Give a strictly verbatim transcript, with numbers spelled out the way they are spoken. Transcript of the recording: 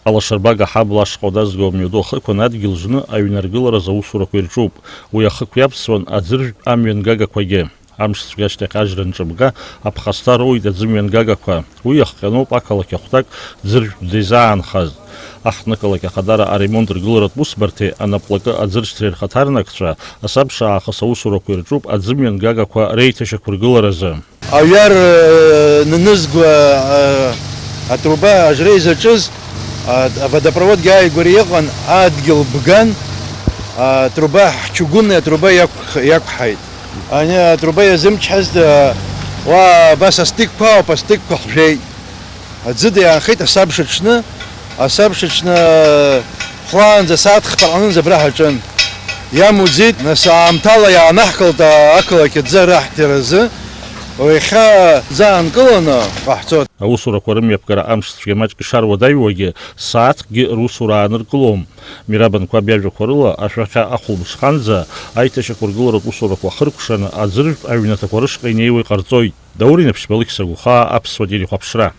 Алашарбага аҳабла ашҟа дазго амҩаду ахықәан адгьыл жны аҩнаргылараз аусурақәа ирҿуп. Уи ахықә иавсуан аӡыржәтә амҩангагақәагьы. Амш цәгьа ашьҭахь ажра нҿыбга, аԥхасҭа роуит аӡымҩангагақәа. Уи иахҟьаноуп ақалақь ахәҭак ӡыржәтә дизаанхаз. Аҳҭнықалақь ахадара аремонт ргыларатә усбарҭеи анаплакы аӡыршьҭреи рхаҭарнакцәа асабша аахыс аусурақәа ирҿуп аӡымҩангагақәа реиҭашьақәыргыларазы. Аҩар, э, нанызго, э, атруба ажра изаҿыз, а, аводопроводгьы ааигәара иҟан, адгьыл бган, атруба, ҳчугунный атруба иақәх-, иақәҳаит. Ани атруба иазымчҳазт, э, уа абас астыкқәа ауп, астыкқәа ҳжәеит. Аӡы даанхеит асабша аҽны, асабша аҽны, э, хәлаанӡа, сааҭ хԥа рҟынӡа абра ҳаҿын. Иамуӡеит, нас аамҭала иаанаҳкылт, а, ақалақь аӡы раҳҭаразы. Уи иахьа ӡы аанкыланы ҟаҳҵоит. Аусурақәа рымҩаԥгара амш цәгьа маҷк ишаруадаҩуагьы, сааҭкгьы русура ааныркылом. Мираб Анқәаб иажәақәа рыла, ашәахьа ахәылбыҽханӡа аиҭашьақәыргыларатә усурақәа ахыркәшаны, аӡыржәтә аҩнаҭақәа рышҟа инеиуа иҟарҵоит. Даур Инаԥшьба, Алықьса Гәхаа, Аԥсуа телехәаԥшра.